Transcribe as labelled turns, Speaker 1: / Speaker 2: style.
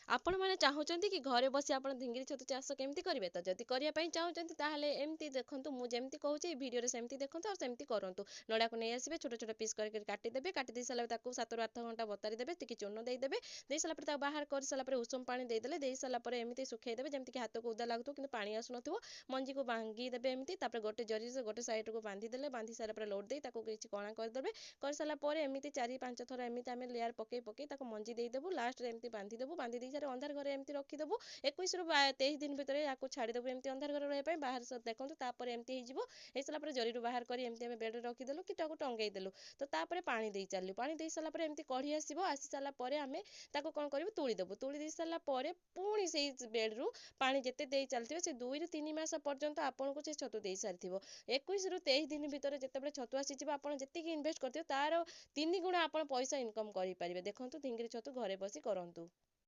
Speaker 1: ଆପଣମାନେ ଚାହୁଁଛନ୍ତି କି ଘରେ ବସି ଆପଣ ଧିଙ୍ଗିରି ଛତୁ ଚାଷ କେମିତି କରିବେ? ତ ଯଦି କରିବା ପାଇଁ ଚାହୁଁଛନ୍ତି, ତାହେଲେ ଏମିତି ଦେଖନ୍ତୁ, ମୁଁ ଯେମିତି କହୁଛି ଏଇ ଭିଡ଼ିଓରେ ସେମିତି ଦେଖନ୍ତୁ ଆଉ ସେମିତି କରନ୍ତୁ। ନଡ଼ାକୁ ନେଇ ଆସିବେ, ଛୋଟ ଛୋଟ ପିସ୍ କରିକି କାଟିଦେବେ। କାଟି ଦେଇ ସାରିଲା ପରେ ତାକୁ 7ରୁ 8 ଘଣ୍ଟା ବତାରି ଦେବେ, ଟିକେ ଚୂନ ଦେଇଦେବେ। ଦେଇ ସାରିଲା ପରେ ତାକୁ ବାହାର କରିସାରିଲା ପରେ ଉଷୁମ ପାଣି ଦେଇଦେଲେ। ଦେଇ ସାରିଲା ପରେ ଏମିତି ଶୁଖେଇ ଦେବେ, ଯେମିତିକି ହାତକୁ ଓଦା ଲାଗୁଥିବ କିନ୍ତୁ ପାଣି ଆସୁନଥିବ। ମଞ୍ଜିକୁ ଭାଙ୍ଗି ଦେବେ ଏମିତି। ତାପରେ ଗୋଟେ ଜରି ଗୋଟେ ସାଇଡ଼କୁ ବାନ୍ଧିଦେଲେ। ବାନ୍ଧି ସାରିଲା ପରେ ଲୋଡ଼ ଦେଇ ତାକୁ କିଛି କଣା କରିଦେବେ। କରିସାରିଲା ପରେ ଏମିତି 4 5 ଥର ଏମିତି ଆମେ ଲେୟାର ପକେଇ ପକେଇ ତାକୁ ମଞ୍ଜି ଦେଇଦେବୁ। ଲାଷ୍ଟରେ ଏମିତି ବାନ୍ଧିଦେବୁ। ବାନ୍ଧି ଦେଇ ସାରି ଅନ୍ଧାର ଘରେ ଏମିତି ରଖିଦେବୁ। 21ରୁ 23 ଦିନ ଭିତରେ ୟାକୁ ଛାଡ଼ିଦେବୁ ଏମିତି ଅନ୍ଧାର ଘରେ ରହିବା ପାଇଁ ବାହାର। ଦେଖନ୍ତୁ, ତାପରେ ଏମିତି ହେଇଯିବ। ହେଇସାରିଲା ପରେ ଜରିରୁ ବାହାର କରି ଏମିତି ଆମେ ବେଡ଼ରେ ରଖିଦେଲୁ କି ତାକୁ ଟଙ୍ଗେଇ ଦେଲୁ। ତ ତାପରେ ପାଣି ଦେଇ ଚାଲିଲୁ। ପାଣି ଦେଇ ସାରିଲା ପରେ ଏମିତି କଢ଼ି ଆସିବ। ଆସି ସାରିଲା ପରେ ଆମେ ତାକୁ କ'ଣ କରିବୁ? ତୋଳି ଦେବୁ। ତୋଳି ଦେଇ ସାରିଲା ପରେ ପୁଣି ସେଇ ବେଡ଼ରୁ ପାଣି ଯେତେ ଦେଇ ଚାଲିଥିବେ, ସେ 2ରୁ 3 ମାସ ପର୍ଯ୍ୟନ୍ତ ଆପଣଙ୍କୁ ସେ ଛତୁ ଦେଇ ସାରିଥିବ। 21ରୁ 23 ଦିନ ଭିତରେ ଯେତେବେଳେ ଛତୁ ଆସିଯିବ, ଆପଣ ଯେତିକି ଇନଭେଷ୍ଟ କରିଥିବେ ତାର 3 ଗୁଣା ଆପଣ ପଇସା ଇନକମ୍ କରିପାରିବେ। ଦେଖନ୍ତୁ, ଧିଙ୍ଗିରି ଛତୁ ଘରେ ବସି କରନ୍ତୁ।